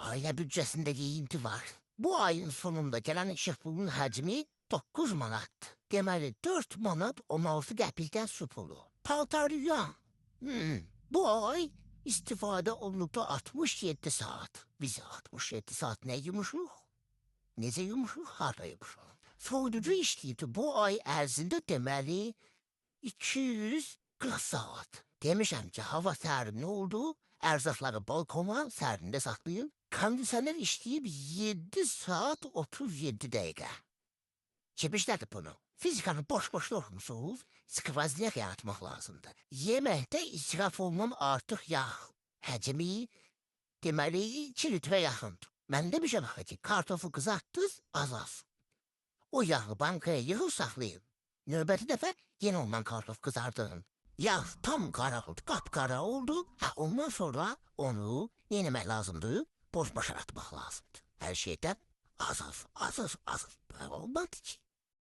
Aile bütçesinde geyinti var. Bu ayın sonunda gelen ışık pulunun hacmi 9 manat. Deməli 4 manat 16 qəpikdən su pulu. Paltar yuyan. Bu ay istifade olundu 67 saat. Biz 67 saat ne yumuşuq? Necə yumuşuq? Harda yumuşuq? Soyuducu işləyibdi bu ay ərzində deməli 240 saat. Demişəm ki, hava sərin oldu, ərzaqları balkona sərində saxlayın. Kondisioner işləyib 7 saat 37 dəqiqə. Kim işlədib bunu? Fizikanı boş-boş oxumusunuz, skvazniyak yaratmaq lazımdır. Yeməkdə israf olunan artıq yağ həcmi deməli 2 litrə yaxındır. Mən demişəm axı ki, kartofu qızartdınız az-az. O yağı bankaya yığıb saxlayın. Növbəti dəfə yenə ondan kartof qızardın. Yağ tam qara oldu, qapqara oldu. Ha, ondan sonra onu nə etmək lazımdır? Boş-boşa atmaq lazımdır. Hər şeydən az-az, az-az, az-az. Olmadı ki.